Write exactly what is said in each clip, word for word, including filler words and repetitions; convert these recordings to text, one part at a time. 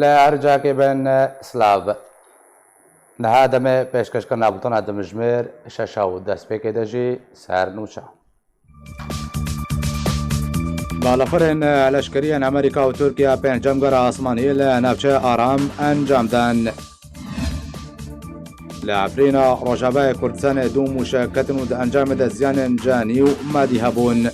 Li her cihekê bin, silav. Niha demê pêşkêşkirina bultena dimijmêr şeşa û destpêkê de jî ser nûçe. Balafirên leşkerî yên Amerîka û Tirkiye pêncem gera asmanî li navçeya Aram encam dan. Li Efrîna Rojavayê Kurdistanê du mûşek ketin û di encamê de ziyanên canî û madî hebûn.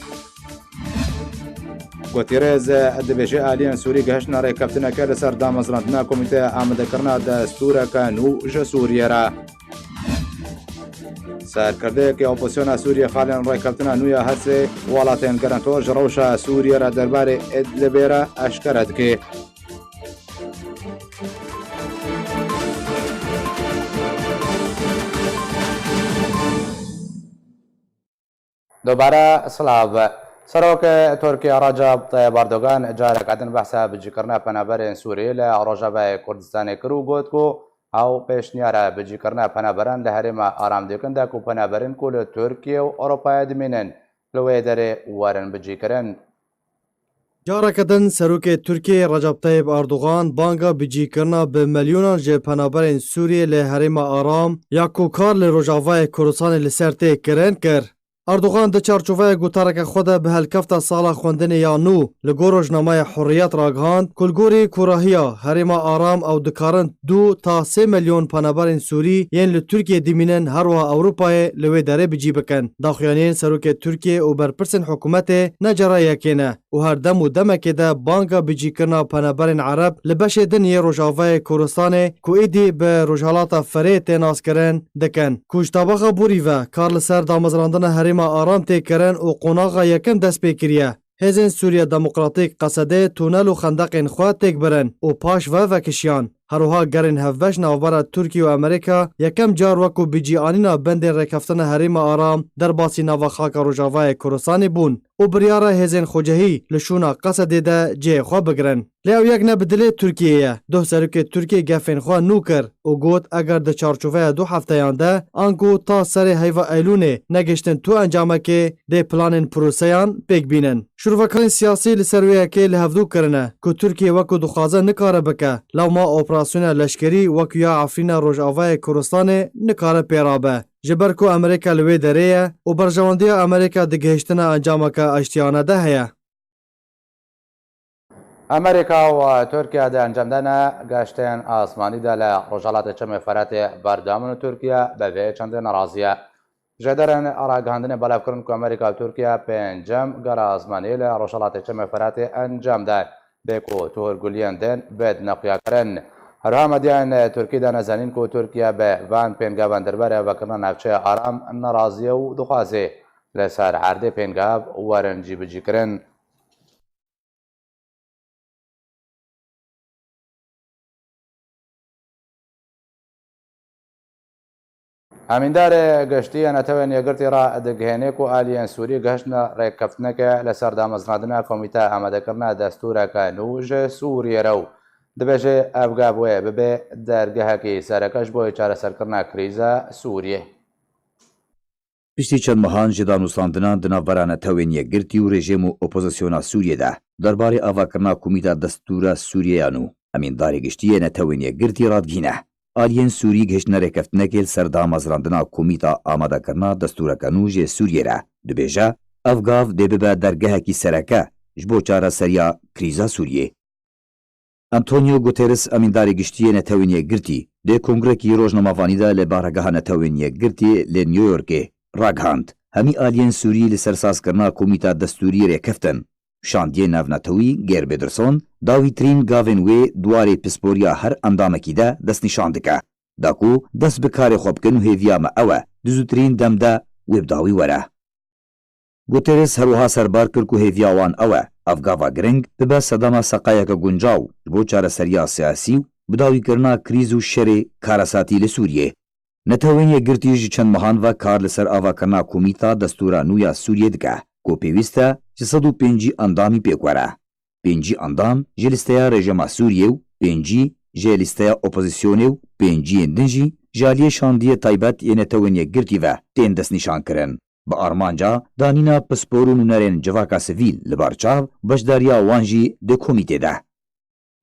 Gutîrez dibêje aliyên Sûrî gihiştine rêkeftineke li ser damezrandina Komîteya Amadekirina Destûreke nû ji Sûriyê re. Serkirdeyekî opozisyona Sûriyê xalên rêkeftina nû ya her sê welatên garantor ji rewşa Sûriyê re derbarê Idlibê re eşkere dike. Dobare silav. Serokê Tirkiye Recep Tayyip Erdogan careke din behsa bicîkirina penaberên Sûriyê li Rojavayê Kurdistanê kir û got ku ew pêşniyara bicîkirina penaberan li herêma Aram dikin de ku penaberên ku li Tirkiye û Ewropayê dimînin li wê derê werin bicîkirin. Careke din Serokê Tirkiyeyê Recep Tayyip Erdogan banga bicîkirina bi milyonan ji penaberên Sûriyê li herêma Aram ya ku kar li Rojavayê Kurdistanê li ser tê kirin kir. Erdogan di çarçoveya gotareke xwe de bi helkefta sala xwendinê ya nû li gor rojnameya Hurriyet ragihand ku li gorî kûrahiya herêma Aram ew dikarin du ta sê milyon penaberên Sûrî yên li Tirkiyê dimînin her wiha Ewropayê li wê derê bi cî bikin. Daxuyaniyên Serokê Tirkiyê û berpirsên hikûmetê ne cara yekê ne û her dem û demekê de banga bicîkirina penaberên Ereb li beşê din yê Rojavayê Kurdistanê ku êdî bi Rojhilata Firê tê naskirin dikin ku ji tabaxa borî ve kar li ser damezrandina herêma Aram tê kirin û qonaxa yekem dest pê kiriye. Hêzên Sûriya Demokratîk Qesedê tunel û xendeqên xwe têk birin û paş ve vekişiyan. Her wiha gerên hevbeş navbera Tirkiye û Amerîka yekem car wekû bicîanîna bendên rêkeftina herêma Aram derbasî nava xaka Rojavayê Kurdistanê bûn û biryara hêzên xwecehî li şûna Qesedê de cihê xwe bigirin. Lê ew yek ne bi dilê Tirkiyê ye. Doh serokê Tirkiyê gefên xwe nû kir û got, eger di çarçoveya du hefteyan de anku ta serê heyva Eylûnê negihiştin tu encamekê, dê planên proseyan pêk bînin. Şûrvekarên siyasî li ser wê yekê li hevdû kirine ku Tirkiye wekû dixwaze nikare bike, lewma operasyona leşkerî wekû ya Efrîna Rojavayê Kurdistanê nikare pê rabe. Ji ber ku Amerîka li wê derê ye û berjewendiya Amerîka di gihiştina encameke aştiyane de heye. Amerîka û Tirkiye di encamdana geştên asmanî de li Rojhilatê Çemê Feratê berdewam in û Tirkiye bi vê çendê nerazî ye. Jêderên ragihandinê belavkirin ku Amerîka û Tirkiye pêncem gera asmanî li Rojhilatê Çemê Feratê encam da, bê ku tuhurguliyên din bêdne xuyakirin. Her wiha medyayên Tirkî dane zanîn ku Tirkiye bi van pêngavan derbarê avakirina navçeya Aram nerazî ye û dixwaze li ser erdê pêngav werin cîbicîkirin. Emîndarê Giştî yê Netewên Yekgirtî radigihêne ku aliyên Sûrî gihiştine rêkeftineke li ser damezrandina Komîteya Amadekirina Destûreke Nû ji Sûriyê re û dibêje ev gav wê bibe dergehekî sereke ji bo çareserkirina krîza Sûriyê. Piştî çend mehan ji danûstandinan di navbera Netewên Yekgirtî û rejîm û opozisyona Sûriyê de derbarê avakirina Komîta Destûra Sûriyê ya nû, Emîndarê Giştî yê Netewên Yekgirtî radigihîne, aliyên Sûrî gihiştine rêkeftinekê li ser damezrandina Komîta Amadekirina Destûreke Nû jê Sûriyê re. Dibêje, ev gav dê bibe dergehekî sereke ji bo çareseriya krîza Sûriyê. Antonio Guterres, Emîndarê Giştî yê Netewên Yekgirtî, di kongrekî rojnamevanî de li Baregeha Netewên Yekgirtî li New Yorkê ragihand, hemî aliyên Sûrî li ser sazkirina Komîta Destûrî rêkeftin. Şandiyê navnetewî Geir Pedersen, dawîtirîn gavên wê di warê pisporiya her endamekî de destnîşan dike. Da ku dest bi karê xwe bikin û hêviya me ew e, di zûtirîn dem de wê bi dawî were. Guterres her wiha serbar kir ku hêviya wan ew e, ev gava giring bibe sedema seqayeke guncaw ji bo çareseriya siyasî û bidawîkirina krîz û şerê karesatî li Sûriyê. Netewên Yekgirtî ji çend mehan ve kar li ser avakirina Komîta Destûra Nû ya Sûriyê dike, ku pêwîst e ji sed û pêncî endamî pêk were. Pêncî endam ji lîsteya rejîma Sûriyê û pêncî ji lîsteya opozisyonê û pêncî yên din jî ji aliyê Şandiyê Taybet yê Netewên Yekgirtî ve tên destnîşankirin. Bi armanca danîna pispor û nûnerên civaka sivîl li bar çav û beşdariya wan jî di komîtê de.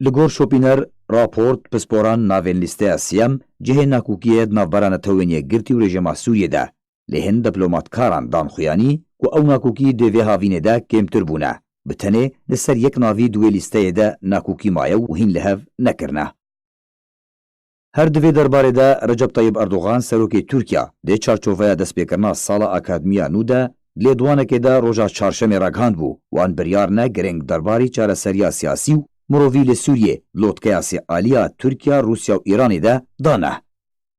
Li gor Şopîner, raport, pisporan navên lîsteya siyem cihê nakokiyê ye di navbera Netewên Yekgirtî û rejîma Sûriyê de. Lê hin diplomatkaran dan xuyanî ku ew nakokî di vê havînê de kêmtir bûne. Bi tenê li ser yek navî di wê lîsteyê de nakokî maye û hîn li hev nekirine. Her di vê derbarê de Recep Tayyip Erdogan, serokê Tirkiya, di çarçoveya destpêkirina sala akademiya nû de, di lêdwanekê de roja çarşemê ragihandbû, wan biryar ne giring derbarî çareseriya siyasî û mirovî li Sûriyê, lotkeya sê alî ya Tirkiya, Rûsya û Îranê de dane.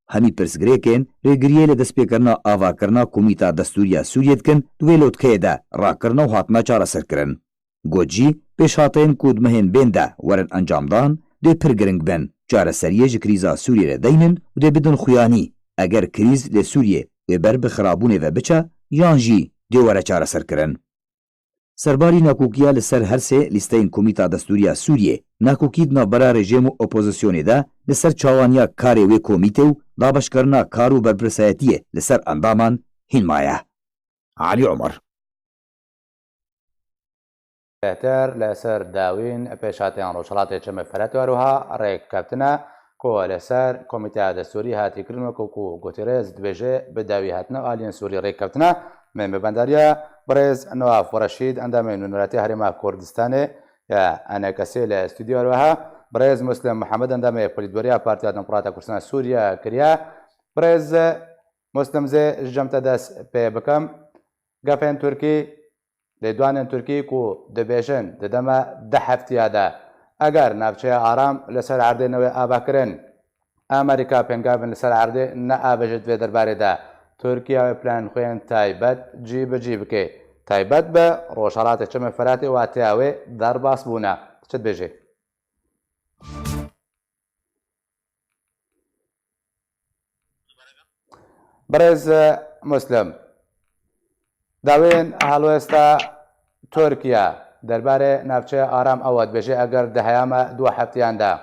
Hemî pirsgirêkên rêgiriyê li destpêkirina avakirina Komîta Destûrî ya Sûriyê dikin, di wê lotkeyê de rakirine û hatine çareserkirin. Got jî, pêşhateyên ku di mehên bên de werin encamdan, dê pir giring bin, çareseriyê ji krîza Sûriyê re deynin û dê bidin xuyanî, eger krîz li Sûriyê wê ber bi xirabûnê ve biçe, yan jî dê were çareserkirin. Serbarî nakokiya li ser her sê lîsteyên Komîta Destûrî ya Sûriyê, nakokî di navbera rejîm û opozisyonê de li ser çawaniya karê wê komîtê û dabeşkirina kar û berpirsayetiyê li ser endaman hîn maye. Alî Omer. Bêhtir li ser dawîn pêşhateyên Rojhilatê Çemê Firatê û her wiha rêkeftina ku li ser Komîteya Destûrî hatî kirin, wekî ku Guterres dibêje, bi dawî hatine aliyên Sûrî rêkeftina. Me mêvandariya birêz Newaf Reşîd, endamê Nûneratiya Herêma Kurdistanê ya E N K S'ê li stûdyo, her wiha birêz Muslim Mihemed, endamê Polîtbûroya Partiya Demokrata Kurdistana Sûriye kiriye. Birêz Muslim, zê ji cem te dest pê bikim. Gefên Tirkî, lêdwanên Tirkî ku dibêjin di dema deh heftiya de, eger navçeya Aram li ser erdê newê avakirin, Amerîka pêngavên li ser erdê neavêje di vê derbarê de, Tirkiye wê planên xwe yên taybet cî bi cî bike. Taybet bi Rojhelatê Çemê Firatê wateya wê derbasbûn e. Çi dibêjî? Birêz Muslim, dawên helwesta Tirkiye derbarê navçeya Aram ew e, dibêje, eger di heyama du heftiyan de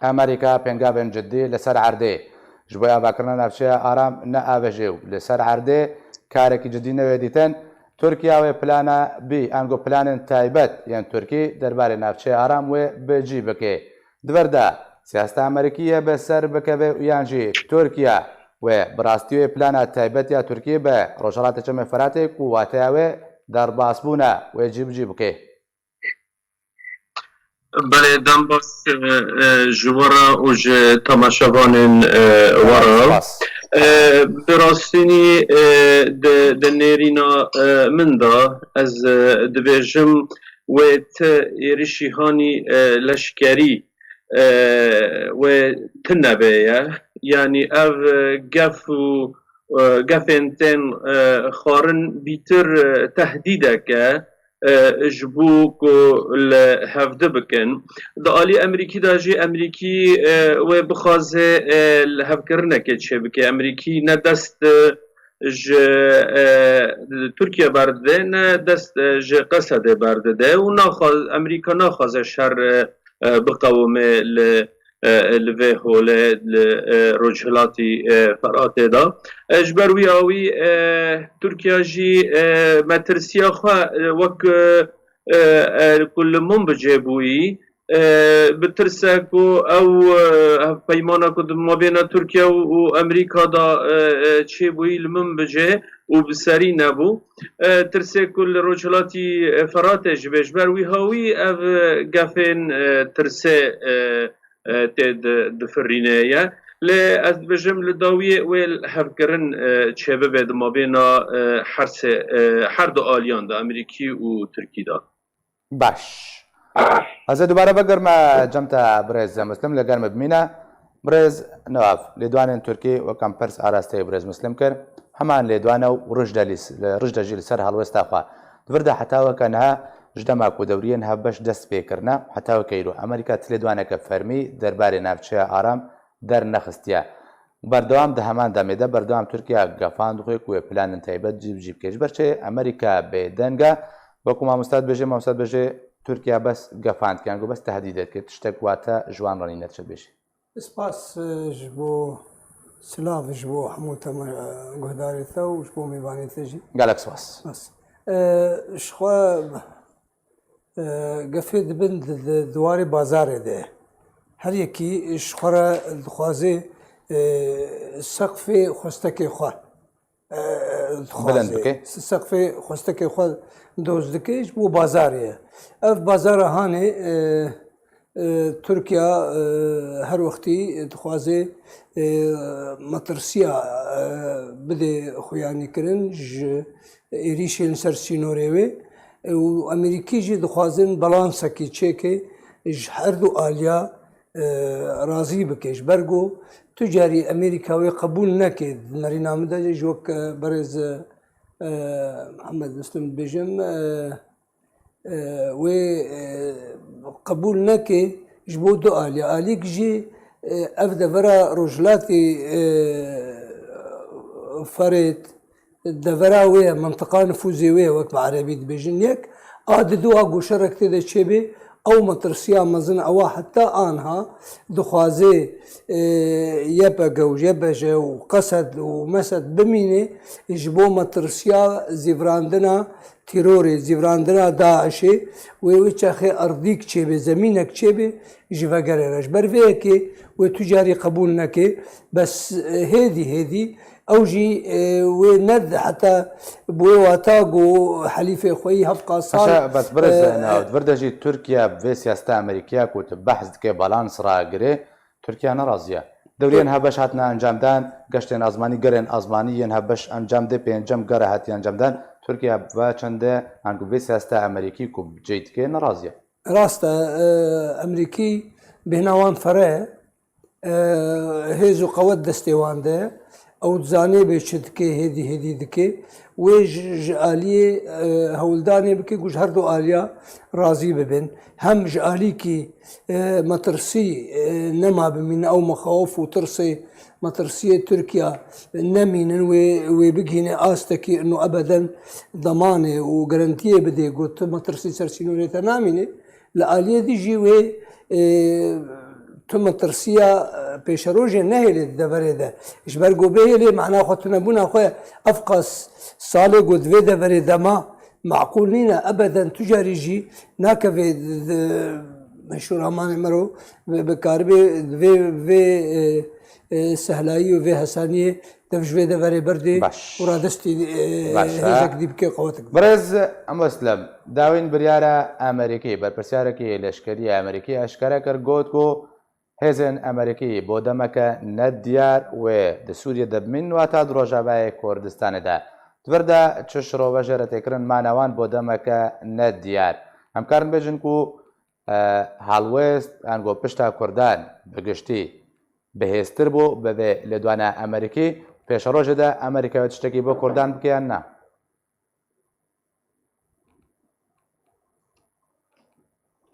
Amerîka pêngavên cidî li ser erdê ji bo avakirina navçeya Aram neavêje û li ser erdê karekî cidî newê dîtin, Tirkiye wê plana B, ango planên taybet yên Tirkî derbarê navçeya Aram wê bi cî bike. Di vir de siyaseta Amerîkî yê bi ser bikeve û yan jî Tirkiye wê bi rastî wê plana taybet ya Tirkiyê bi Rojhelatê Çemê Firatê ku wateya wê derbasbûn e, wê cî bi cî bike. Belê, dembas, e, e, ji we re û ji temaşevanên, e, we re. Spas. E, bi rastînî, e, di, di nêrîna, e, min de ez, e, dibêjim wê ti êrişî hanî, e, leşkerî, e, wê tune bê ye. Yanî ev, e, gef û, e, gefên tên, e, xwarin bîtir, e, tehdîdek e, e, ji bo ku li hevdi bikin. Di alî Emerîkî de jî Emerîkî, e, wê bixwaze, e, li hevkirinekê çêbike. Emerîkî ne dest, e, ji, e, Tirkiye berdide, ne dest, e, ji Qesedê berdide û naxwa-, Emerîka naxwaze şer, e, e, biqewime li, e, li vê holê li, e, rojhilatî, e, Feratê de. E, ji ber wî awî, e, Tirkiye jî, e, metirsiya xwe, e, wek, e, e, e, ku li Munbicê bûyî, e, bi tirse ku ew, e, hevpeymana ku di mabêna Tirkiye û, û Emerîka de, e, e, çêbûyî li Munbicê û bi serî nebû. E, tirsê ku li Rojhilatî, e, Feratê ji bê, ji ber wî hawî ev, e, gefên, e, tirsê, e, e, tê di-, difirîne ye. Lê ez dibêjim li dawiyê wê hevkirin, e, çêbibe di mabêna, e, her sê, e, her du aliyan de, Amerîkî û Tirkî de. Baş. Ez ê dubare vegirme cem te birêz Muslim, li gel me bimîne. Birêz Newaf, lêdwanên Tirkî wek em pirs arasteyê birêz Muslim kir, heman lêdwan e û rij de lîs-, rij de jî li ser helwesta xwe. Di vir de heta weke niha ji dema ku dewriyên hevbeş dest pê kirine, heta weke îro Amerîka ti lêdwaneke fermî derbarê navçeya aram dernexistiye. Berdewam di heman demê de berdewam Tirkiye gefan dixwe ku wê planên taybet cî bi cî bike. Ji ber çi Amerîka bêdeng e, wekî mamosta dibêje, mamosta dibêje Tirkiye bes gefan dike, ango bes tehdîd dike, tiştek wate ji wan re nîne, çi dibêjî? Spas, e, ji bo silav ji bo hemû teme-, e, guhdarê te û ji bo mêvanê te jî. Gelek spas. Spas. E, ji xwe, e, gefê dibin di, di, di warê bazarê de. Her yekî ji xwe re dixwaze, e, seqfê xwestekê xwe, e, dixwaze. Bilind bike. Se-, seqfê xwestekê xwe doz dike, ji bo bazarê ye. Ev bazara hanê, e, e, Tirkiye, e, her wextî dixwaze, e, metirsiya, e, bide xuyanîkirin ji êrîşên ser sînorê wê, e, û Amerîkî jî dixwazin balansekî çêke ji her du aliya, e, razî bike. Ji ber ku tu carî Amerîka wê qebûl neke. Di nerîna min de jî ji wek, e, berêz, e, Mihemed Muslim dibêjim, e, e, wê, e, qebûl neke ji bo du aliya. Alîk jî, e, ev devera rojhilatê, e, Ferêt, devera wê ye, mintiqa nifûzê wê ye, wek bi erebî dibêjin. Yek, a didu a ku şerek tê de çêbê, ew metirsiya mezin ewa heta anha dixwaze, e, Y P G û Y P J û Qesed û Mesed bimîne ji bo metirsiya zîvirandina tîrorê, zîvirandina DAIŞê, wê wê çaxê erdîk çêbê, zemînek çêbê ji vegerê re. Ji ber vê yekê wê tu carî qebûl neke, bes, e, hêdî hêdî ew jî, e, wê ned heta bi wê wata ku helîfê xwe yî hevqa sal, Paşa, bes birêz, e, Newaf, e, di vir de jî Tirkiye bi vê siyaseta Amerîkiya ku tu behs dike balans ragire, Tirkiye nerazî ye. Dewriyên hevbeş hatine encamdan, geştên azmanî, gerên azmanî yên hevbeş encam de, pêncem gere hatiye encamdan. Tirkiye ve çende, anku vê siyaseta Amerîkî ku cey dike nerazî ye. Rast e, e, Amerîkî bêhna wan fere, e, hêz û qewet destê wan de, ew dizanê bê çi dike, hêdî hêdî dike. Wê ji, ji aliyê, e, hewldanê bike ku ji her du aliya razî bibin. Hem ji alîkî, e, metirsî, e, nema bimîne, ew mexawif û tirsê metirsiyê Tirkiya nemînin, wê, wê bigihîne astekî ino ebeden demanê û garantiyê bidê ku tu metirsî ser sînorê te namîne. Li aliyê dî jî wê, e, tu metirsiya, e, pêşerojê nehêlê di deverê de. Ji ber ku bihêlê mehna xwe tunebûna xwe ev qas salê ku di vê deverê de ma meqûl nîne. Ebeden tu carî jî nakeve di, di, meşhûr amanê me ro bi, bi karibê vê, vê, e, e, sehlayî û vê hesaniyê dev ji vê deverê berdê Baş. û radestî, e, Baş e. hêzek dî bike qewetik. Birêz Muslim, dawîn biryara Amerîkî, berpirsyareke leşkerî Amerîkî eşkere kir, got ku hêzên Amerîkî bo demeke nediyar wê di Sûriyê de bimîn, wata di Rojavayê Kurdistanê de. Di vir de çi şirove jê re tê kirin, mana wan bo demeke nediyar. Em karin bêjin ku e, helwêst, ango pişta Kurdan bi giştî bihêztir bû, bi vê lêdwana Amerîkî, pêşerojê de Amerîka wê tiştekî bo Kurdan bike yan na?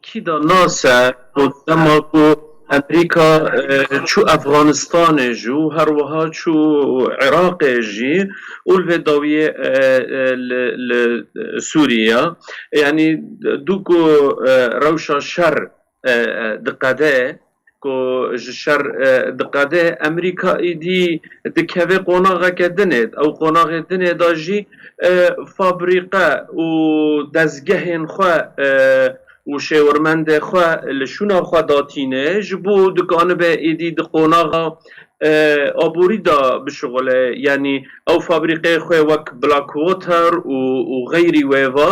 Kî da nase ku dema ku Amerîka, e, çû Efxanistanê jî û her wiha çû Iraqê jî û li vê dawiyê, e, e, li, li Sûriye, yanî dû ku, e, rewşa şer, e, e, diqede, ku ji şer, e, diqede, Amerîka êdî dikeve qonaxeke dinê. Ew qonaxê dinê de jî, e, fabrîqe û dezgehên xwe, e, û şêwirmendê xwe li şûna xwe datîne, ji bo dikanibe êdî di qonaxa, e, aborî de bişuxile. Yanî ew fabrîqeyê xwe wek Blackwater û, û xeyrî wê va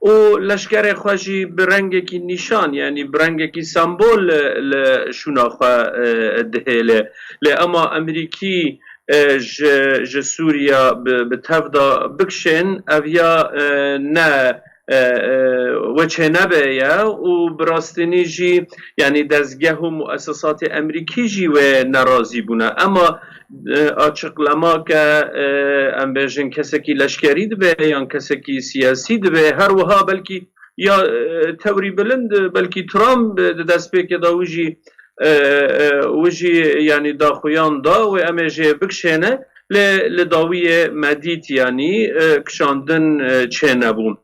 û leşkerê xwe jî bi rengekî nîşan, yanî bi rengekî sembol li, li şûna xwe, e, dihêle. Lê ema Amerîkî, e, ji, ji Sûriya bi, bi tev de bikişên, ev ya, e, ne, e, e, wê çênebe ye û bi rastînî jî, yanî dezgeh û muesesatê Amerîkî jî wê nerazî bûne. Ema, e, açıklama ke, e, em bêjin kesekî leşkerî dibe yan kesekî siyasî dibe, her wiha belkî ya, e, tewrî bilind, belkî Trump, e, di destpêkê de wî jî, e, e, wî jî, yanî daxuyan da wê em ê jê bikişêne, lê li dawiyê me dît, yanî, e, kişandin, e, çênebû.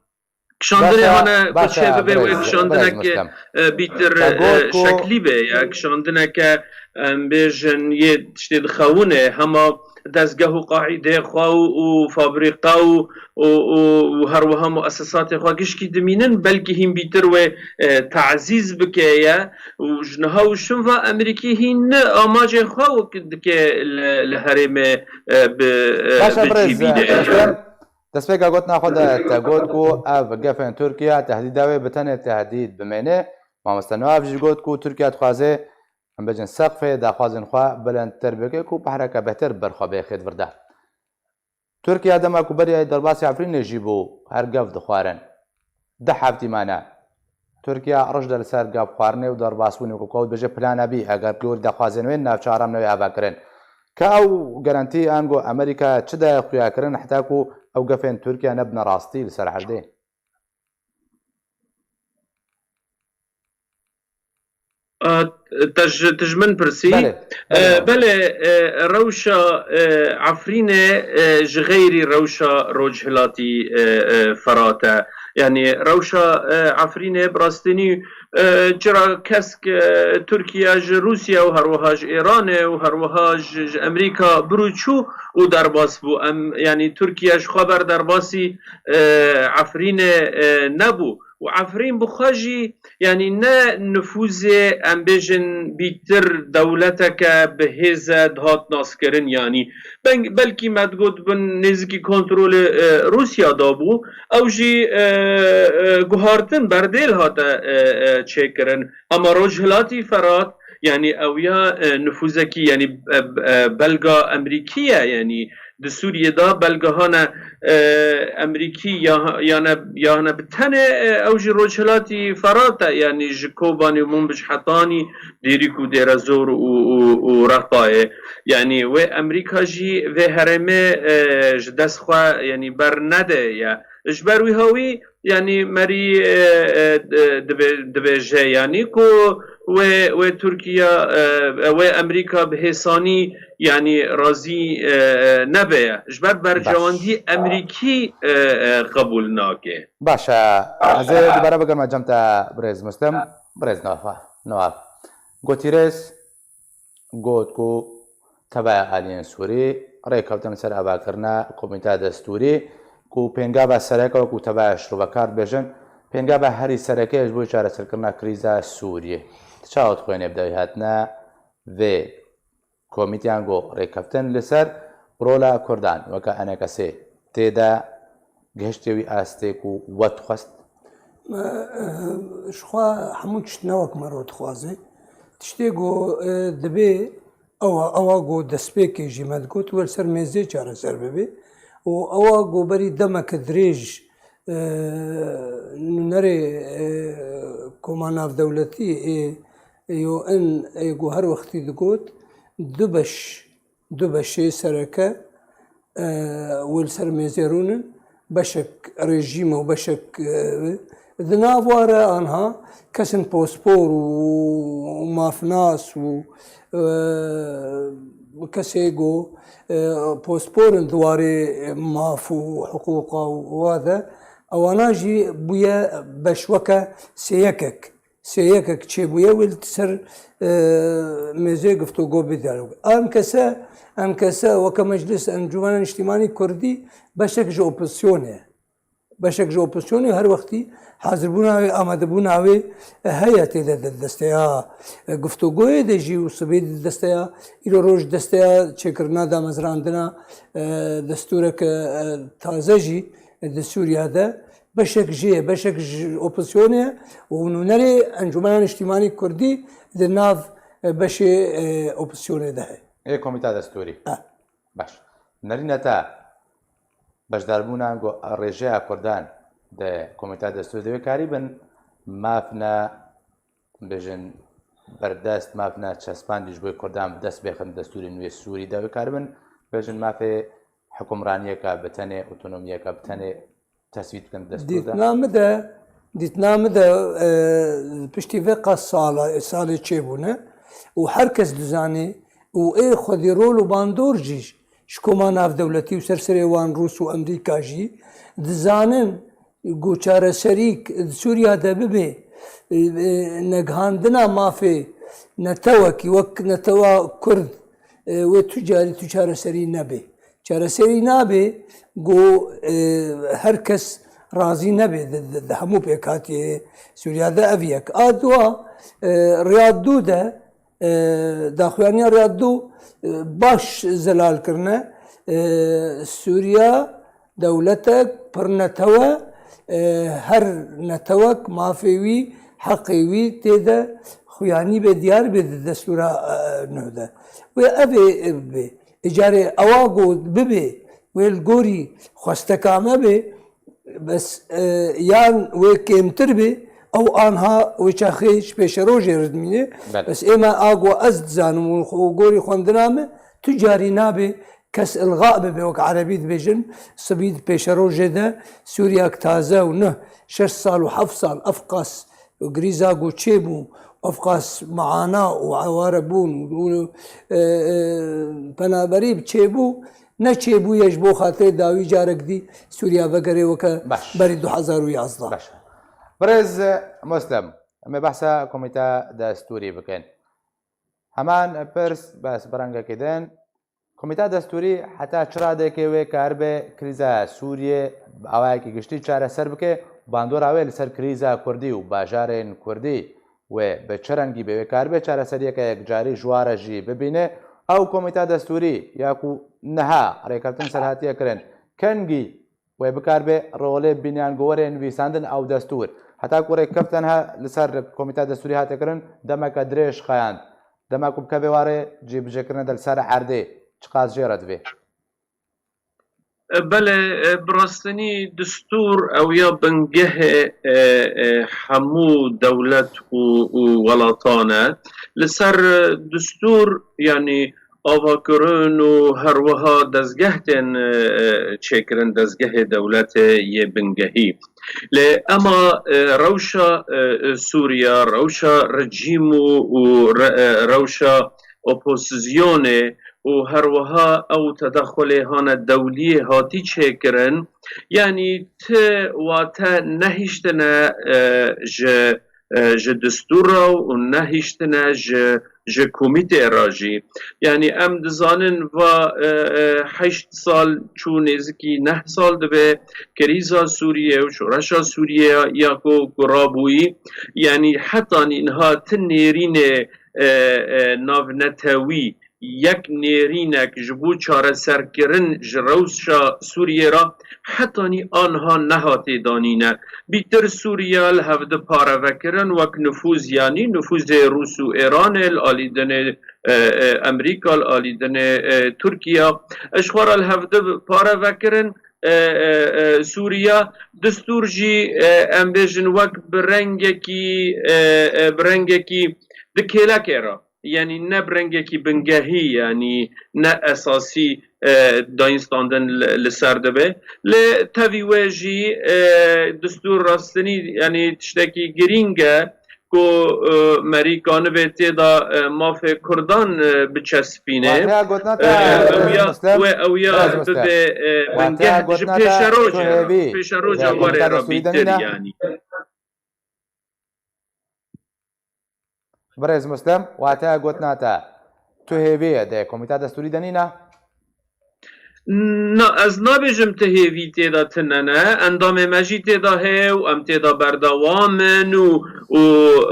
Kişandinê hane ku çêbibe wê kişandineke, e, bîtir, e, şeklî be, ya kişandineke, em bêjin, yê tiştê dixewine, hema dezgeh û qaîdeyê xwe û, û fabrîqa û, û, û, û her wiha muesesatê xwe gişkî dimînin, belkî hîn bîtir wê, e, tazîz bike ye û ji niha û şinva Amerîkî hîn ne amacê xwe wek dike li, li herêmê, e, bi, e, Baş e, bi birêz, cî bîne. E, Rostem, destpêka gotina xwe de te got ku ev gefên Tirkiye tehdîda wê bi tenê tehdîd bimêne. Mamoste Newaf jî got ku Tirkiye dixwaze, em bêjin, seqfê daxwazên xwe bilindtir bike ku behreke bêhtir ber xwe bêxê di vir de. Tirkiye dema ku berî derbasî Efrînê jî bû, her gef dixwarin. Deh heftî mane. Tirkiye roj de li ser gef xwarinê û derbasbûnê ku kewt bêje plana bî, eger ku daxwazên wê navçe aram newê ava kirin. Ka ew garantî ango Amerîka çi daye xuya kirin heta ku ew gefên Tirkiye nebine rastî li ser erdê? A, te ji, te ji min pirsî? Belê, E, belê, belê, e, rewşa, e, Efrînê, e, ji xeyrî rewşa Rojhilatî, e, e, Ferat e. Yanî rewşa, e, Efrînê bi rastînî, e, çira kesk, e, Tirkiye ji Rûsya û herwiha ji Îranê û herwiha ji, ji Amerîka bir û çû û derbas bû. Em, yanî Tirkiye ji xwe ber derbasî, e, Efrînê, e, nebû. Û Efrîn bi xwe jî, yanî ne nifûzê, em bêjin, bîtir dewleteke bi hêz e dihat naskirin, yanî beng-, belkî me digot bin nêzikî kontrolê, e, Rûsya de bû. Ew jî, e, e, guhartin berdêl hate, e, e, çêkirin. Hema Rojhilatî Ferat, yanî ew ya, e, nifûzekî, yanî, e, e, belga Amerîkî ye, yanî di Sûriyê de belgehane, e, Amerîkî ya, ya ne, ya ne bi tenê, e, ew jî Rojhilatî Ferat e, yanî ji Kobanê û Minbij hetanî Dêrîk û Dêrezor û, û, û Refayê. Yanî wê Amerîka jî vê herêmê, e, ji dest xwe, yanî bernede ye. Ji ber wî hawî, yanî merî, e, e, e, dibe-, dibêje, yanî ku wê, wê Tirkiye, e, e, wê Amerîka bi hêsanî, yanî razî, e, e, nebe ye. Ji ber bercewendî Amerîkî, e, e, qebûl nake. Baş e. Ez ê dubare bigirme cem te birêz Muslim, birêz Newaf. Newaf. Gotîrêz got ku teveya aliyên Sûrî rêkeftin li ser avakirina komîteya destûrî ku pêngava sereke wekû teveya şirove kar dibêjin, pêngava herî sereke ji bo çareserkirina krîza Sûriyê. Tu çawa dixwînî bi dawî hatina vê komîteyan ku rêkeftin li ser rola Kurdan weke enekesê tê de gihiştiye wî astê ku we dixwest? Me, e, ji xwe hemû tişt ne wek mero dixwaze. Tiştê ku, e, dibê ew e, ew e ku destpêkê jî me digot, wê li ser mêzê çareser bibe. Û ew e ku berî demeke dirêj E, nûnerê, e, Koma Navdewletî ê, ê U N ê ku her wextî digot, du beş, du beşê sereke, e, wê li ser mêzê rûnin, beşek rejîm û beşek, e, di nav wa re anha kesin pospor û, û mafnas û, e, kesê ku, e, pospor in di warê maf û hiqûqa û wa de, ewana jî bûye beş weke sêyekek. Sêyekek çêbûye wê li ser, e, mêzê guftûgo bê diyalog. Em kese, em kese weke meclis Encûmena Niştîmanî Kurdî beşek ji opozisyonê ye. Beşek ji opozisyonê her wextî hazirbûna wê, amadebûna wê heye tê de, di desteya, e, guftûgoyê de jî û sibê di desteya, îro roj desteya çêkirina damezrandina, e, destûreke, e, taze jî di Sûriya de beşek jê ye, beşek ji opozisyonê ye û nûnerê Encûmena Niştîmanî Kurdî di nav, e, beşê, e, opozisyonê de heye. Ê Komîta Destûrî. E. Baş. Nerîne te beşdarbûna ku rêjeya Kurdan di Komîta Destûrî de wê karî bin, maf ne, bêjin, berdest, maf ne çespandî ji bo Kurdan bi dest bêxin destûrên wê Sûrî de wê karibin, bêjin, mafê hukimraniyeke bi tenê, otonomiyeke bi tenê teswît bikin destûr de? Dîtina min de, dîtina min de, e, piştî vê qas sala, salê çêbûne û her kes dizanê û ê xwedî rol û bandor jî ji koma navdewletî û ser serê wan Rûs û Emrîka jî dizanin ku çareserîk di Sûriya de bibe, e, e, negihandina mafê netewekî wek netewa Kurd, e, wê tu carî tu çareserî nebe. Çareserî nabe ku, e, her kes razî nebe di, di, di hemû pêkhatiyê Sûriya de ev yek. A dua, e, riya du de, e, daxuyaniya riya du, e, baş zelal kirine. E, Sûriya dewletek pir netewe, e, her netewek mafê wî, heqê wî tê de xuyanî be, diyar be di destûra, e, nû de. Wê ev ê, e, bibe. Îcarê ewa ku bibe, wê li gorî xwesteka me be, bes, e, yan wê kêmtir be, ew anha wê çaxê ji pêşerojê re dimîne. Belê. Bes ê me a ku ez dizanim û xwe gorî xwendina me, tu carî nabe kes ilga bibe, wek erebî dibêjin, sibî di pêşerojê de Sûriyek taze û neh, şeş sal û heft sal ev qas û grîza ku çêbû, ev qas meana û ewarebûn û, e, e, penaberî çêbû, neçêbûye ji bo xatirê dawî carek dî Sûriya vegerê weke Baş. Berî du hezar û yazdeh. Baş. Birêz Muslem, em ê behsa Komîta Destûrî bikin. Heman pirs, bes bi rengekê din. Komîta Destûrî heta çi radeyekê wê karibe krîza Sûriyê bi awayekî giştî çareser bike? Bandora wê li ser krîza Kurdî û bajarên Kurdî wê bi çi rengî bê? Wê karibe çareseriyeke yekcarî ji wa re jî bibîne? Ew Komîta Destûrî ya ku niha rêkeftin ser hatiye kirin, kengî wê bikaribe rolê bînyangowerê nivîsandin ew destûr? Heta ku rêkeftin he li ser Komîta Destûrî hate kirin, demeke dirêj xeyand. Dema ku bikeve warê cîbicêkirine de li ser erdê, çiqas jê re divê? E, belê, e, bi rastî destûr ew ya bingehê, e, e, hemû dewlet û, û welatan e. Li ser, e, destûr, yanî avakirin û her wiha dezgeh tên, e, e, çêkirin, dezgehê dewletê yê bingehî. Lê ema, e, rewşa, e, e, Sûriya, rewşa rejîm û, û re-, e, rewşa opozisyonê û her wiha ew tedexulê hane dewliyê hatî çêkirin, yanî ti wate nehiştine, e, ji, e, ji destûra û nehiştine ji, ji komîtê re jî. Yanî em dizanin va, e, e, heşt sal çû nêzikî neh sal dibe krîza Sûriyê û şoreşa Sûriyê ya ku, ku rabûyî. Yanî hetanî niha ti nêrînê, e, e, navnetewî yek nêrînek ji bo çareserkirin ji rewşa Sûriyê re hetanî aniha nehatê danîne. Bîtir Sûriya li hevdi pare vekirin wek nifûz, yanî nifûzê Rûs û Êranê, li alî dinê, e, e, Emerîka, li alî dinê, e, Tirkiya. Ji xwe re li hevdi pare vekirin, e, e, e, Sûriya, distûr jî, e, em bêjin wek bi rengekî, e, e, bi rengekî di kêlekê re. Yanî ne bi rengekî bingehî, yanî ne esasî, e, dayîn standin li, li ser dibe. Lê tevî wê jî, e, distûr rastinî, yanî tiştekî girîng e ku, e, merî kanibe tê de, e, mafê Kurdan, e, biçespîne. Wateya gotina te, E, ew ya, Muslem, we ew ya Birêz Muslem. bibe, e, Wateya bingeh ji gotina te pêşeroja, tu hêvî. pêşeroja Ve warê Komîta re Destûrî bîtir Danîna. yanî. Birêz Muslem, wateya gotina te, tu hêvî ye dê Komîta Destûrî Danîna? Na, ez nabêjim ti hêvî tê de tune ne. Endamê me jî tê de heye û em tê de berdewam in û, û,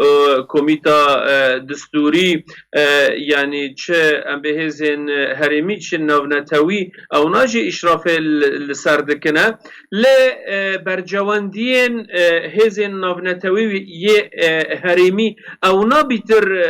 e, Komîta, e, Distûrî, e, yanî çi em bê hêzên, e, herêmî, çi navnetewî, ewna jî îşrafê li, li ser dikine. Lê, e, bercewendiyên, e, hêzên navnetewî yê, e, herêmî ewna bîtir, e,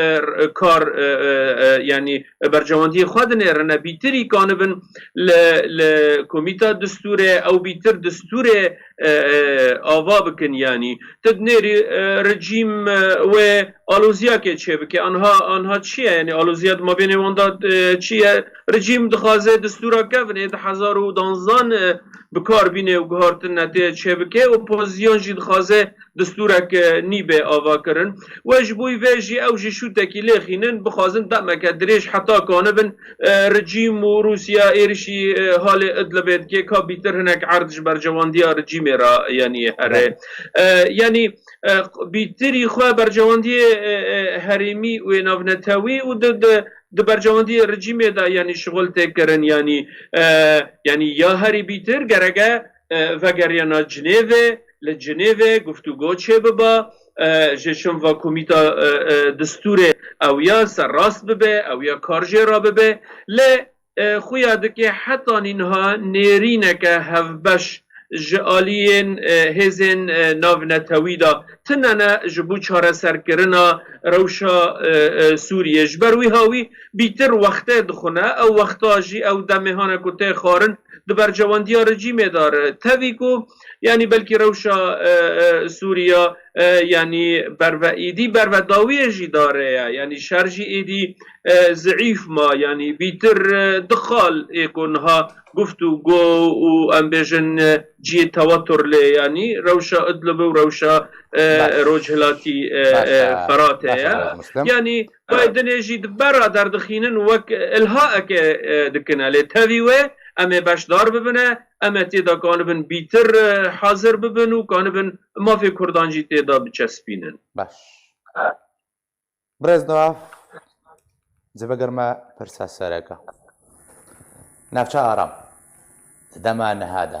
e, e, kar, e, e, e, yanî bercewendiyê xwe dinêrine, bîtirî kanibin li, li Komîta Distûrê, ew bîtir distûrê, e, e, ava bikin, yanî. Tu dinêrî, e, rejîm, e, wê aloziyakê çêbike. Anha, anha çi ye? Yanî aloziya di mabênê wan de, e, çi ye? Rejîm dixwaze distûra kevin ê du hezar û danzdan, e, bi kar bîne û guhartin netê çêbike. Opozîsyon jî dixwaze distûrek, e, nî bê ava kirin. We ji bo vê jî ew jî şûtekî lêxînin, bixwazin demeke dirêj heta kanibin, e, rejîm û Rûsya êrişî, e, halê Idlibê dike, ka bîtir hinek erd ji bercewandiya rejîmê re, yanî here. E, yanî, e, bîtirî xwe bercewandiyê, e, e, herêmî û ê navnetewî û di, di, di bercewandiyê rejîmê de, yanî şixul tê kirin, yanî, e, yanî ya herî bîtir gereke, e, vegeriyana Cinêvê, li Cinêvê guftûgo çêbiba, e, ji şin va komîta, e, e, distûrê ew ya serrast bibe, ew ya kar jê re bibe. Lê, e, xuya dike heta nînha nêrîneke hevbeş ji aliyên, e, hêzên, e, navnetewî de tune ne ji bo çareserkirina rewşa, e, e, Sûriyê. Ji ber wî hawî bîtir wextê dixwine, ew wexta jî ew demê hane ku tê xwarin di bercewandiya rejîmê de re. Tevî ku, yanî belkî rewşa, e, e, Sûriya, e, yanî berve êdî, berve dawiyê jî dare ye. Yanî şer jî êdî, e, zeîf ma. Yanî bîtir, e, du xal ê ku niha guftûgo û em bêjin, e, cihê tewatur lê, yanî rewşa Idlib û rewşa, e, Baş. Rojhilatî, e, Baş, e, e, Feratê Baş, ye. Birêz Muslim. Yanî Bidenê jî di ber re derdixînin wek ilhaeke, e, dikine. Lê tevî wê em ê beşdar bibine, em ê tê de kanibin bîtir, e, hazir bibin û kanibin mafê Kurdan jî tê de biçespînin. Baş. Birêz Newaf, civegir me pirsa sereke. Navça Aram, di dema niha de,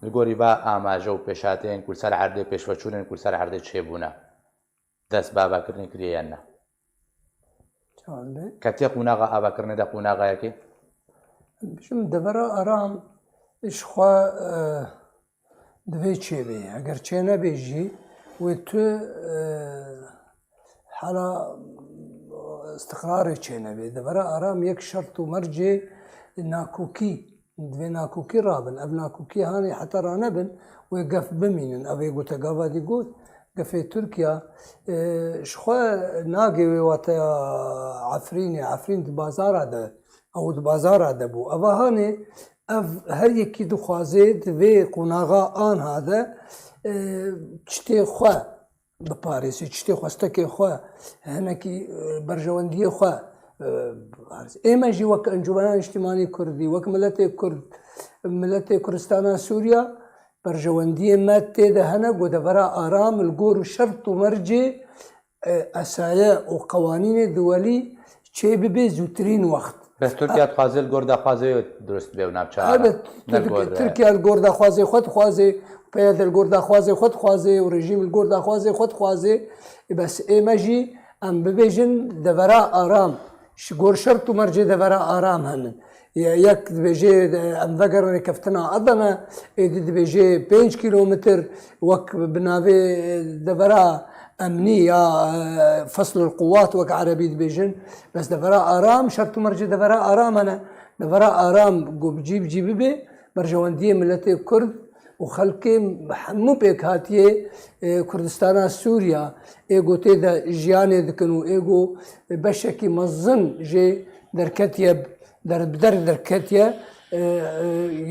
li gorî va amaje û pêşhateyên ku li ser erdê pêşveçûn in, ku li ser erdê çêbûne, dest bi avakirinê kiriye yan na? Çawa be? Ketiye qonaxa avakirinê de qonaxa yekê? Bişim devera Aram ji xwe, e, divê çêbê. Eger çênebê jî, wê tu, e, hala istiqrarê çênebê. Devera Aram yek şert û mercê nakokî, divê nakokî rabin. Ev nakokî hanê heta ranebin, wê gef bimînin. Ev ê gote gava dî got, gefê Tirkiya, e, ji xwe nagê wê wateya Efrînê. Efrîn di bazara de, ew di bazara de bû. Eva hanê, ev her yekî dixwaze di vê qonaxa anha de, e, çitê xwe biparêzê, çitê xwestekê xwe, hinekî, e, berjewendiyê xwe, e, biparêzê. Ê me jî wek Encûmena Niştimanî Kurdî, wek miletê Kurd, miletê Kurdistana Sûriya, berjewendiyê me tê de hene ku devera Aram li gor şert û mercê, e, esaye û qewanînê duwelî çê bibe zûtirîn wext. Bes Tirkiye dixwaze li gor daxwazê durust be û navça Aram. Elbet, Ne li Tirk-, gor, e, Tirkiye li gor daxwazê xwe dixwaze, P Y D li gor daxwazê xwe dixwaze û rejîm li gor daxwazê xwe dixwaze. E, bes ê me jî em bibêjin devera Aram, ji gor şert û mercê devera Aram henin. Ye-, yek dibêje, e, em vegerin rêkeftina Adana, êdî dibêje pênc kîlometr, wek bi navê, e, devera emnî ya, e, Feslul Quwat wek erebî dibêjin. Bes devera Aram, şert û mercê devera Aram hene. Devera Aram ku bi cî bi cî bibe, Berjewendiyê miletê Kurd û xelkê hemû pêkhatiyê, e, Kurdistana Sûriya ê ku tê de jiyanê dikin û ê ku beşekî mezin jê derketiye, der, bi der derketiye, e, e,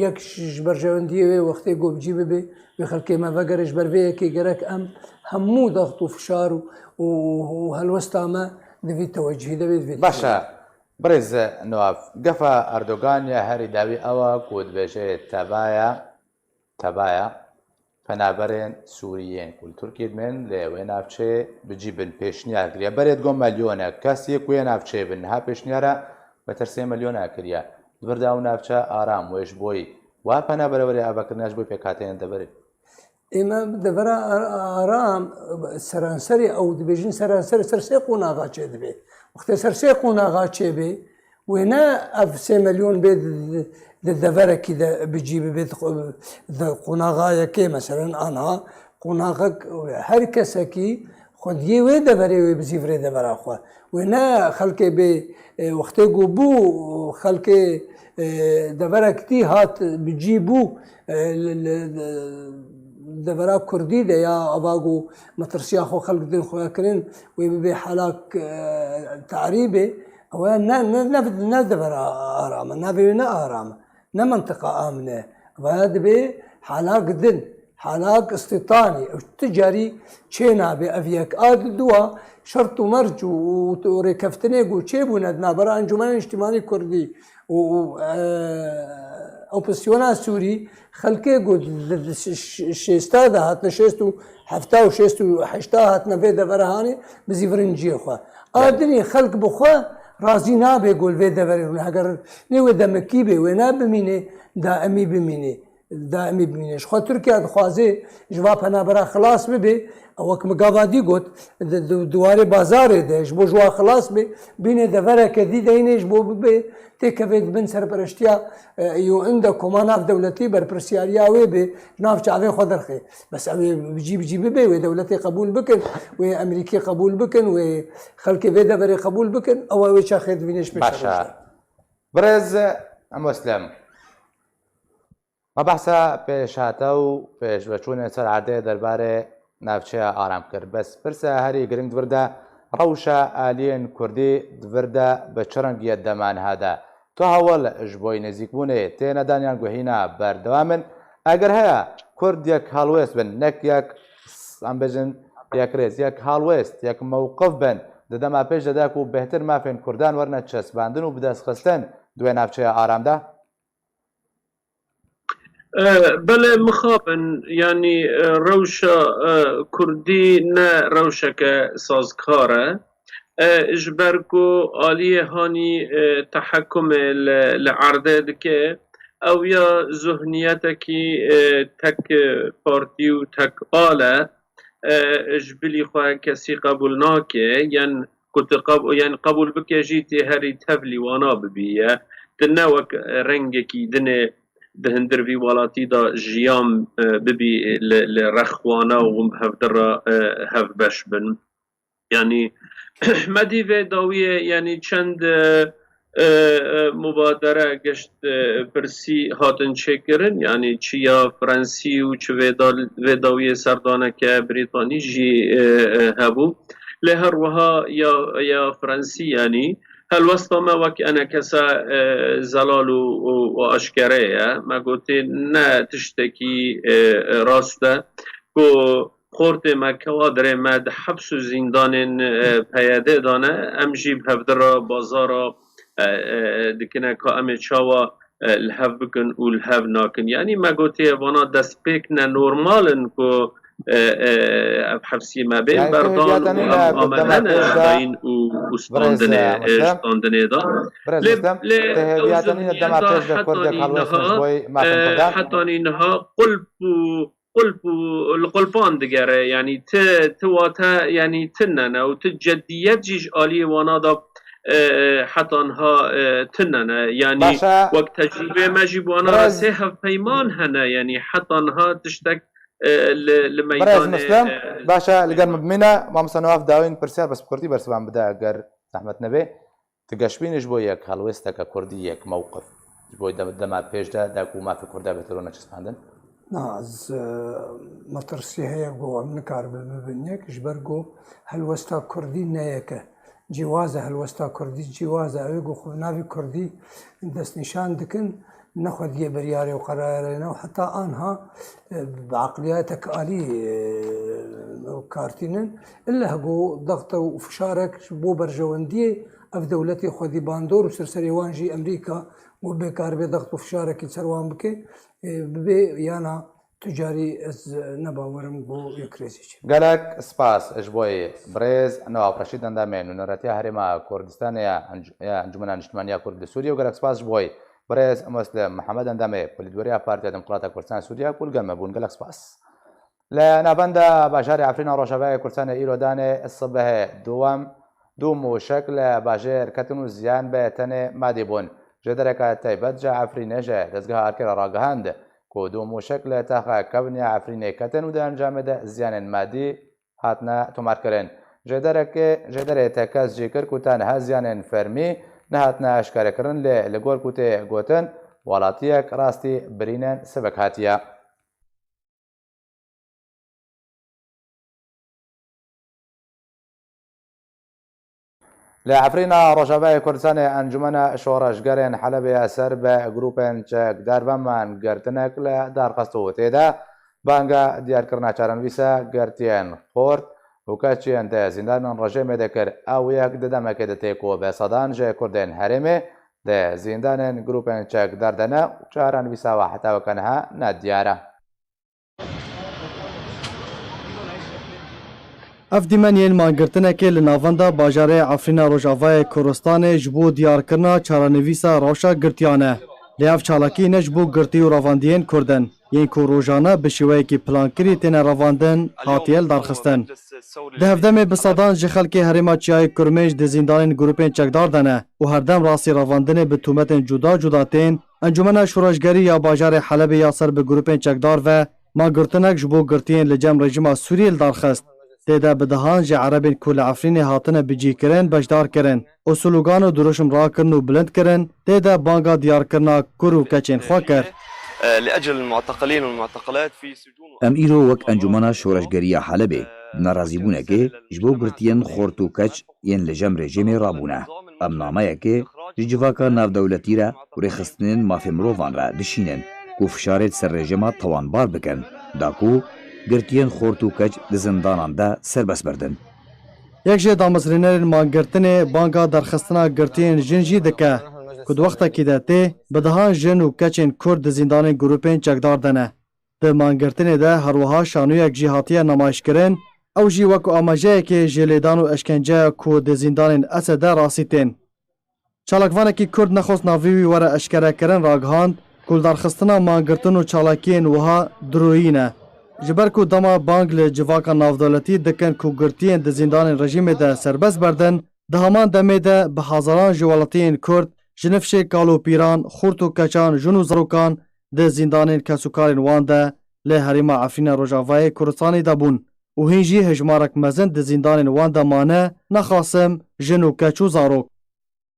yek ji berjewendiyê wê wextê ku bi cî bibe, wê xelkê me vegere, ji ber vê yekê gerek em hemû daxt û fişar û, û, û helwesta me di vî tewecihî de bê, di vê Baş e. Birêz Newaf, gefa Erdogan ya herî dawî ew e ku dibêje tevaya, tevaya penaberên Sûrî yên ku li Tirkiyê dimên lê wê navçeyê bi cî bin pêşniyar kiriye. Berê digot milyonek kes yê ku yê navçeyê bin niha pêşniyara beter sê milyona kiriye. Di vir de ew navçe aram wê ji bo wa penaberê were avakirina ji bo pêkhateyên deverê. Ême devera ar-, aram, seranserê ew dibêjin, seranserê ser sê qonaxa çêdibe. Wextê ser sê qonaxa çêbe, wê ne ev sê milyon bê di, di, di deverekî de bi cî bibe, di, di qonaxa yekê, meselen, anha qonaxek, her kesekî xwediyê wê deverê wê bizîvirê devera xwe. Wê ne xelkê bê, e, wextê ku bû, xelkê, e, deverek dî hat bi cî bû, e, li, li, li devera kurdî de ya ava ku metirsiya xwe xelk din xwe kirin, wê bibê helak, e, tarîbê, ew ne, ne, ne, ne devera aram e, navê wê ne aram e, ne mentiqa amine. Ev dibê helak din. Halak îstîtanî, ew tu carî çênabe ev yek. A di dua şert û merc û, û, û rêkeftinê ku çêbûne di navbera Encûmena Niştimanî Kurdî û, û, e, Opozîsyona Sûrî, xelkê ku di, di, di ş-, ş-, şêsta de hatine, şêst û hefta û şêst û heşta hatine vê devera hanê, bizîvirin cihê xwe. A Belê. Dinê xelk bi xwe razî nabe ku li vê deverê rûne. Heger nê wê demekî bê, wê ne bimîne, daimî bimîne. Daimî bimîne. Ji xwe Tirkiye dixwaze ji va penabera xilas bibe. Ew wek min gava dî got, di, di, di warê bazarê de ji bo ji wa xilas be, bînê devereke dî deyne ji bo bibe, têkeve di bin serpereştiya, e, U N de, koma navdewletî berpirsiyariya wê be, ji nav çavê xwe derxe. Bes ew ê bi cî bi cî bibe, wê dewletê qebûl bikin, wê Emerîkê qebûl bikin, wê xelkê vê deverê qebûl bikin, ew ê wê çaxê divîne ji pêş Baş e. Rojda. Birêz Muslem. Me behsa pêşhate û pêşveçûnên ser erdê derbarê navçeya aram kir. Bes pirsa herî giring di vir de rewşa aliyên kurdî di vir de bi çi rengî ye dema niha de? Tu hewl ji bo nêzîkbûnê têne dan yan guhîna berdewam in? Eger heye, kurd yek helwêst bin, nek yek, em bêjin, yek rêz, yek helwêst, yek mewqif bin, di dema pêş de de ku bêhtir mafên kurdan werine çesbandin û bidestxistin di wê navçeya aram de? E, belê mixabin, yanî, e, rewşa, e, kurdî ne rewşeke sazkar e. E, ji ber ku aliyê hanî, e, tehekumê li, li erdê dike, ew ya zihniyetekî, e, tek, e, partî û tek al e. E, ji bilî xwe kesî qebûl nake, yan ku tu qeb-, yan qebûl bike jî tê herî tevlî wana bibî ye. Tu ne wek rengekî dinê di hundir vî welatî de jiyan, e, bibî li, li rex wana û hevdi re, e, hevbeş bin. Yanî me dî vê dawiyê, yanî çend, e, e, e, mubadere, gişt, e, pirsî hatin çêkirin, yanî çi ya Fransî û çi vê da-, vê dawiyê serdaneke Brîtanî jî, e, e, hebû. Lê her wiha ya, ya Fransî, yanî helwesta me wek enekese, e, zelal û, û, û aşkere ye. Me gotê ne tiştekî, e, e, rast e ku xortê me, kewadirê me di heps û zîndanên, e, P Y D'ê de ne, em jî bi hevdi re bazara, e, e, dikine ka em ê çawa, e, li hev bikin û li hev nakin. Yanî me gotiye vana destpêk ne normal in ku, e, e, ev hepsî me bên berdan û em amade ne dayîn û, û standinê, e, standinê de. Lê, lê ew zihniyeta hetanî niha, e, hetanî niha qulp û qulp û li qulpan digere, yanî ti, ti wate, yanî tune ne û ti ceddiyet jî ji aliyê wana de, e, heta niha, e, tune ne. Yanî wek tecrûbeyê me jî bi wana re sê hevpeyman hene, yanî heta niha tiştek, e, li, li meydanê, Muslem, e, baş e, li gel min bimîne, mamosta Newaf dawîn pirsyar bes bi kurtî bersivan bide eger zehmet nebe. Tu geşbînî ji bo yek helwêsteke kurdî, yek mewqif? Ji bo dem-, dema pêş de, de ku mafê Kurda bêhtir û neçespandin? Na, ez, e, metirsî heye ku em nikaribin bibin yek, ji ber ku helwesta Kurdî ne yek e. Cîwaz e, helwesta Kurdî cîwaz e. Ew ê ku xwe bi navê Kurdî destnîşan dikin, ne xwediyê biryarê û qerarê ne û heta anha, e, bi eqliyatek alî, e, kartînin. Îlle hego dexte û fişarek ji bo berjewendiyê ev dewletê xwedî bandor û serserê wan jî Emerîka û bê karibe dext û fişarekî ser wan bike, e, bibe yana tu carî ez ne bawerim ku yek rêzê çê. Gelek spas ji bo birêz Newaf Reşîd endamê Nûneretiya Herêma Kurdistanê ya Enc-, ya Encûmena Niştimaniya Kurd li Sûriyê û gelek spas ji bo birêz Muslim Mihemed endamê Polîtbûroya Partiya Demokrata Kurdistan Sûriye ku li gel me bûn. Gelek spas. Li navenda bajarê Efrîna Rojavayê Kurdistanê îro danê sibehê duwem du mûşek li bajêr ketin û ziyan bi tenê madî bûn. Ji dereka taybet ji Efrînê ji dezgeha Arkê re ragihand ku du mûşek li taxa kevn ya Efrînê ketin û di encamê de ziyanên madî hatine tomarkirin. Ji derekê, ji derê tekez jî kir ku tenha ziyanên fermî nehatine eşkarekirin, lê li gor ku tê gotin, welatiyek rastî birînên sivik hatiye. Li Efrîna Rojavayê Kurdistanê Encûmena Şoreşgerên Helebê ya ser bi grûpên çekdar ve mangirtinek li dar xist û tê de banga diyarkirina çarenivîsa girtiyên xort û keçiyên di zîndanên rejîmê de kir. Ew yek di demekê de tê ku bi sedan ji Kurdên herêmê di zîndanên grûpên çekdar de ne û çarenivîsa we heta weke niha nediyar e. Ev dîmen yên mangirtinekê li navenda bajarê Efrîna Rojavayê Kurdistanê ji bo diyarkirina çarenivîsa rewşa girtiyan e. Lê ev çalakî ne ji bo girtî û revandiyên Kurd in, yên ku rojane bi şêweyekî plankirî têne revandin, hatiye lidarxistin. Di hevdemê bi sedan ji xelkê herêma Çiyayê Kurmêj di zîndanên grûpên çekdar de ne û herdem rastî revandinê bi tûmetên cuda cuda tên, Encûmena Şoreşgerî ya bajarê Helebê ya ser bi grûpên çekdar ve mangirtinek ji bo girtiyên li cem rejîma Sûriyê lidarxist. Tê de bi dehan ji Erebên ku li Efrînê hatine bicîkirin beşdar kirin û slogan û dirûşm rakirin û bilind kirin, tê de banga diyarkirina kur û keçên xwe kir. لأجل المعتقلين والمعتقلات في سجون. Em îro wek Encûmena Şoreşgerî ya Helebê di nerazîbûnekê ji bo girtiyên xort û keç yên li cem rejîmê rabûne. Em nameyekê ji civaka navdewletî re û rêxistinên mafê mirovan re dişînin ku fişarê li ser rejîma tawanbar bikin, da ku girtiyên xort û keç di zindanan de serbest berdin. Yek ji damezrênerên mangirtinê banga derxistina girtiyên jin jî dike ku di wextekî de tê bi dehan jin û keçên Kurd di zîndanên grûpên çekdar de ne. Di mangirtinê de her wiha şanoyek jî hatiye nemayiş kirin, ew jî wek amajeyekê ji lêdan û eşkenceya ku di zîndanên Esed de rastî tên. Çalakvanekî Kurd nexwest navê wî were eşkerekirin ragihand ku lidarxistina mangirtin û çalakiyên wiha diroyî ne. Ji ber ku dema bang li civaka navdewletî dikin ku girtiyên di zîndanên rejîmê de serbest berdin, di heman demê de bi hezaran ji welatiyên Kurd, ji nifşê kal û pîran, xurt û keçan, jin û zarokan di zîndanên kesûkarên wan de li herêma Efrîna Rojavayê Kurdistanê de bûn û hîn jî hejmarek mezin di zîndanên wan de mane, nexasim jin û keç û zarok.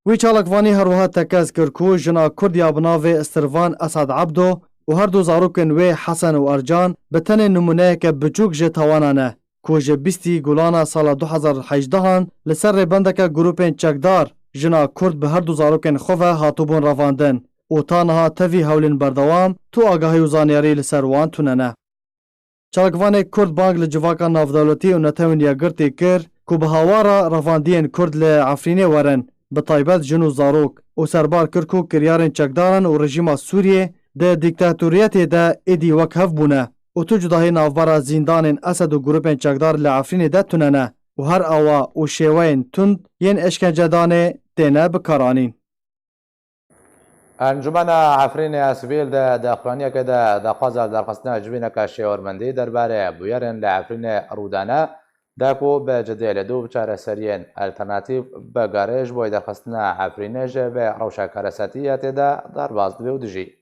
Wî çalakvanî her wiha tekez kir ku jina Kurd ya bi navê Sirvan Esad Ebdo û her du zarokên wê Hesen û Ercan bi tenê nimûneyeke biçûk ji tawana ne ku ji bîstî Gulana sala du hezar û hejdehan li ser rêbendeke grûpên çekdar jina Kurd bi her du zarokên xwe ve hatibûn revandin û ta niha tevî hewlên berdewam tu agahî û zanyarî li ser wan tune ne. Çalakvanê Kurd bang li civaka navdewletî û Netewên Yekgirtî kir ku bi hawara revandiyên Kurd li Efrînê werin, bi taybet jin û zarok, û serbar kir ku kiryarên çekdaran û rejîma Sûriyê di dîktatoriyetê de êdî wek hev bûne û tu cudahî navbera zîndanên Esed û grûpên çekdar li Efrînê de tune ne û her awa û şêweyên tund yên eşkencedanê têne bikaranîn. Encûmena Efrînê ya Sivîl di daxuyaniyekê de daxwaza lidarxistina civîneke şêwirmendî derbarê bûyerên li Efrînê rûdane, da ku bi cidiyê li dû bi çareseriyên alternatîf bigere ji bo derxistina Efrînê ji vê rewşa karesetiyê ya tê de derbas dibe û dijî.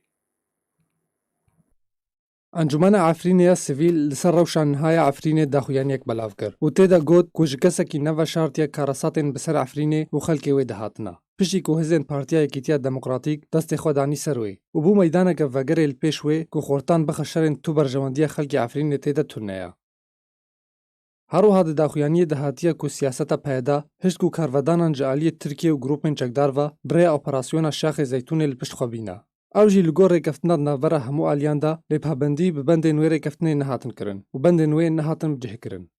Encûmena Efrînê ya Sivîl li ser rewşa niha ya Efrînê daxuyaniyek belav kir û tê de got ku ji kesekî neveşartiye karesatên bi ser Efrînê û xelkê wê dihatina. piştî ku hêzên Partiya Yekîtiya Demokratîk destê xwe danî ser wê û bû meydaneke vegerê li pêş wê ku xortan bixe şerên tu berjewendiya xelkê Efrînê tê de tune ye. Her wiha di daxuyaniyê de hatiye ku siyaseta PYD hişt ku karvedanan ji aliyê Tirkiye û grûpên çekdar ve bi rêya operasyona Şaxê Zeytûnê li pişt xwe bîne. Ew jî li gor rêkeftina di navbera hemû aliyan de lê pabendî bi bendên wê rêkeftinê nehatin kirin û bendên wê nehatin bicihkirin.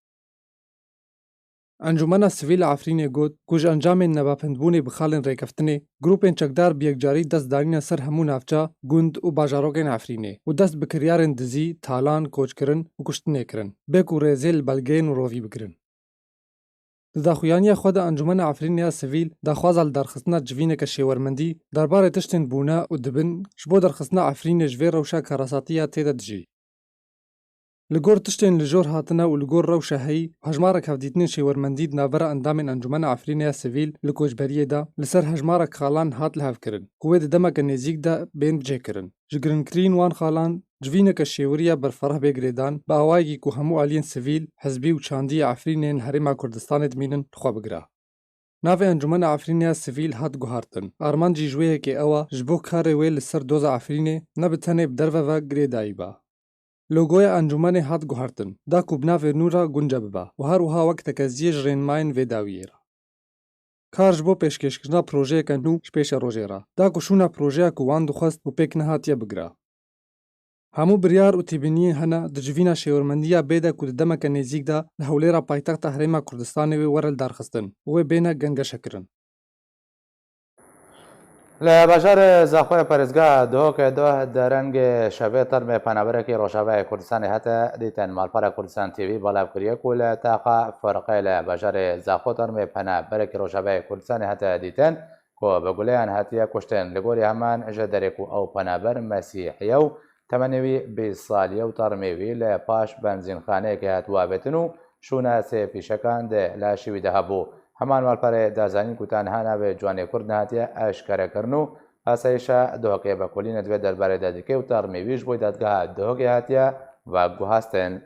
Encûmena Sivîl a Efrînê got ku ji encamên nebapendbûnê bi xalên rêkeftinê, grûpên çekdar bi yekcarî dest danîne ser hemû navça, gund û bajarokên Efrînê û dest bi kiryarên dizî, talan, koçkirin û kuştinê kirin, bê ku rêzê li belgeyên mirovî bigirin. Di daxuyaniya xwe de Encûmena Efrînê ya Sivîl daxwaza lidarxistina civîneke şêwermendî derbarê tiştên bûne û dibin ji bo derxistina Efrînê ji vê rewşa karasatî ya tê de dijî. Li gor tiştên li jor hatine û li gor rewşa heyî, hejmarek hevdîtinên şêwermendî di navbera endamên Encûmena Efrînê ya Sivîl li koçberiyê de li ser hejmarek xalan hat lihevkirin ku wê di demeke nêzîk de bên bicihkirin. Ji girîngtirîn wan xalan, civîneke şêwirî ya berfereh bê girêdan, bi awayekî ku hemû aliyên sivîl, hizbî û çandî yê Efrînê yên li Herêma Kurdistanê dimînin, li xwe bigire. Navê Encûmena Efrînê ya Sivîl hat guhartin. Armanc jî ji wê yekê ew e, ji bo karê wê li ser doza Efrînê ne bi tenê bi derve ve girêdayî be. Logoya encûmenê hat guhertin, da ku bi navê nû re gunce bibe û her wiha wek tekeziyê ji rênmayên vê dawiyê re. Kar ji bo pêşkêşkirina projeyeke nû ji pêşerojê re, da ku şûna projeya ku wan dixwest û pêk nehatiye bigire. Hemû biryar û têbîniyên hene di civîna şêwermendiya bê de ku di demeke nêzîk de li hewlêra paytexta Herêma Kurdistanê wê were lidarxistin û wê bêne gengeşekirin. Li bajarê Zaxoyê parêzgeha Duhokê doh derengê şevê termê penaberekî Rojavayê Kurdistanê hate dîtin. Malpera Kurdistan T V belav kiriye ku li taxa Firqê li bajarê Zaxo termê penaberekî Rojavayê Kurdistanê hate dîtin ku bi guleyan hatiye kuştin. Li gorî heman ji derê ku ew penaber Mesîhî ye û temenê wî bîst salî ye û termê wî li paş benzînxaneyekê hatiye avêtin û şûna sê fîşekan di laşê wî de hebû. Heman malperê da zanîn ku ta niha navê ciwanê Kurd nehatiye eşkerekirin û asayîşa Duhokê vekolînê di vê derbarê de dike û termê wî ji bo dadgeha Duhokê hatiye veguhastin.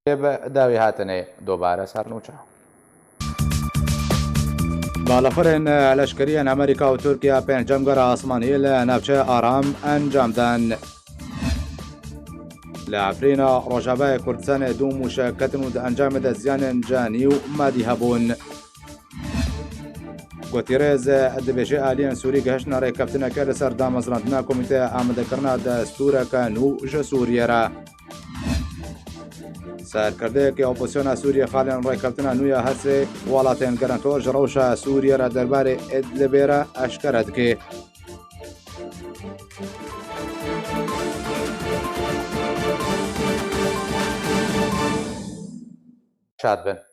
Bi dawî hatinê dubare ser nûçe. Balafirên leşkeriyên Amerîka û Tirkiye pêncem gera asmanî li navçeya Aram encam dan. Li Efrîna Rojavayê Kurdistanê du mûşek ketin û di encamê de ziyanên canî û madî hebûn. Gotîrêz dibêje aliyên Sûrî gihiştine rêkeftineke li ser damezrandina Komîteya Amadekirina Destûreke nû ji Sûriyê re. Serkirdeyeke opozisyona Sûriyê xalên rêkeftina nû ya her sê welatên girantor ji rewşa Sûriyê re derbarê Idlibê re eşkere dike. Şad bin.